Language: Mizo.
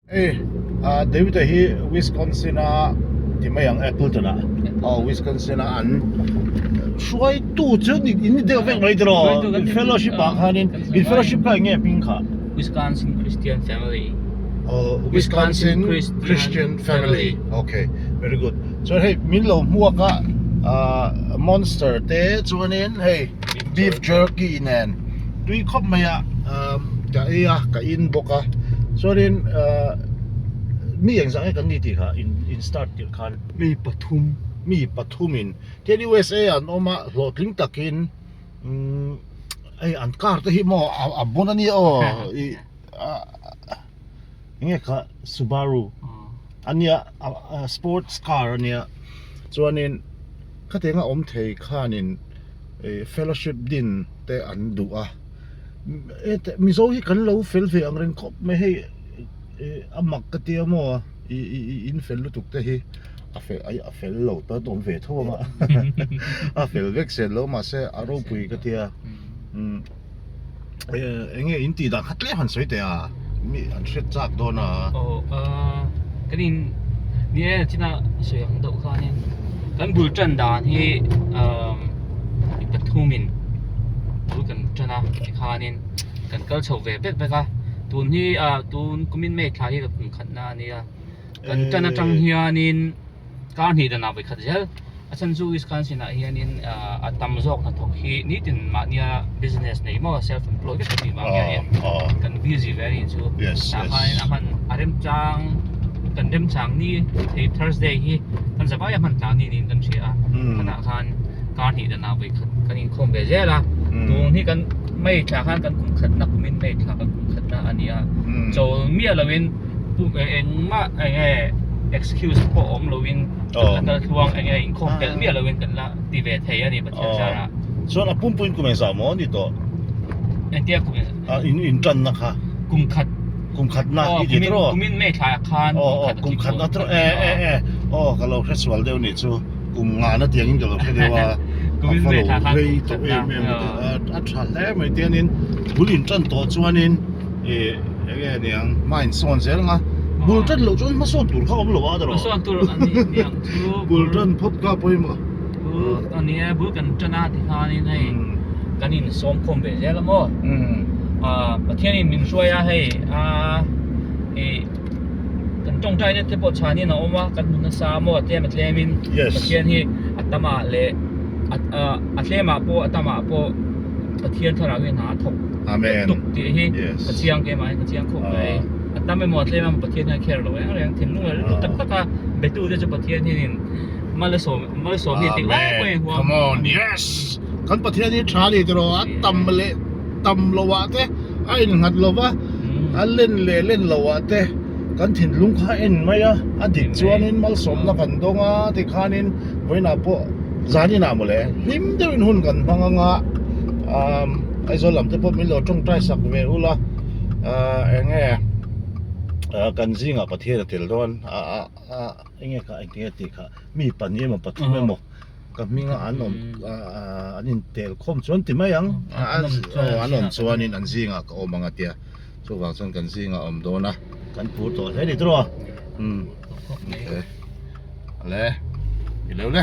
Hei David-a hi Wisconsin a ti mai ang Appleton ah aw Wisconsin a an hruaitu chu in ni deuh vek mai tiraw in fellowship ah khanin in fellowship kha eng nge hming kha? Wisconsin Christian Family Aw Wisconsin Christian Family okay very good chuan hei min lo hmuak a ah monster te chuanin hei beef jerky nen tui khawp mai a ka ei a ka in bawk a chuanin ahh mi engzah nge kan ni tih kha in in start tirh khan mi pathum mi pathum in tihian USA ah an awm a hlawhtling takin umm hei an car te hi maw a bon a nia aw ih ah enge kha Subaru a nia sports car a nia chuanin khatianga awm thei khanin ih fellowship din te an duh a hete mizo hi kan lo fel ve ang reng khawp mai hei ih a mak ka tia maw ih ih in fel lutuk te hi a fel ai a fel lo ta awm ve tho ang a a fel vek zel lo mahse a ropui ka tia umm. Eng nge in tih dan kha tlem han sawi teh a, mi an hriat chak dawn a. Aw kan in ni e china sawi ang deuh khanin kan bul tan dan hi mi pathumin bul kan tan a tikhanin kan kal chho ve vek vek a tun hi tun kumin May thla hi ka kum khatna a nia kan tan atang hianin. Kar hnih danah vawikhat zel a chhan chu Wisconsin ah hianin a tam zawk hnathawk hi nitin mahnia business nei maw self employed vek kan nih vang hianin kan busy ve a nih chu tah khanin a hman a remchang kan remchang ni hei Thursday hi kan za vaia hman tlang ni niin kan hria a khatah khan kar hnih danah vawikhat kan inkhawm ve zel a tun hi kan May thla khan kan kum khatna kumin May thla kan kum khatna a ni a chawl miah loin engmah eng nge excuse pawh awm loin kan la kal tluang eng nge inkhawm pelh miah loin kan la ti ve thei a ni Pathian zarah. Chuan a pumpuiin kum engzah maw ni tawh? Engtia kum engzah? A in in tanna kha. Kum khat. Kum khatna i ti tawh. Kumin May thlaiah khan kum khat a kum khatna tawh e e e aw ka lo hre sual deuh nih chu kum ngahna tiangin ka lo hre deuh a Kumin May thla khan rei tawh em em a tha hle mai tiangin bul in tan tawh chuanin Ih eng nge niang hma in sawn zel anga bul tan loh chuan hmasawn tur kha awm lo a tawh hmasawn tur a ni niang chu bul tan phawt kha pawimawh bul a ni e bul kan tan a tikhanin hei kan in sawm khawm ve zel a maw ah Pathianin min hruai a hei a ih kan tawngtai na te pawh chhanin a awm a kan hmu nasa a maw tlem a tlemin Pathian hi a tamah leh a tlemah pawh a tamah pawh Pathian thlarau hi hna a thawk Amen. Tuk tih hi ka chiang keimah hian ka chiang khawp mai. A tam emaw a tlem emaw Pathian hian a kher lo reng reng thinlung leh rilru tak tak a betu te chu Pathian hianin malsawm malsawm hi tik lai pawhin huam. Come on yes kan Pathian hi tha ni tiraw a tam leh tam lo ah te a innghat lo va a len leh len lo ah te kan thinlung kha a en mai a a dik chuanin malsawmna kan dawng a tikhanin vawiinah pawh Zaninah mawle hlim deuhin hun kan hmang anga umm Aizawl lam te pawh min lo tawngtai sak ve ula ahh eng nge ah kan zingah Pathian a tel dawn a a a eng nge kha engtinge tih kha mi pahnih emaw pathum emaw ka hminga an awm ah an intel khawm chuan ti mai ang aw an awm chuanin an zingah ka awm ang a tia chuvang chuan kan zingah a awm dawn a kan phur tawh hle a ni tawh a umm. Le, i lo le.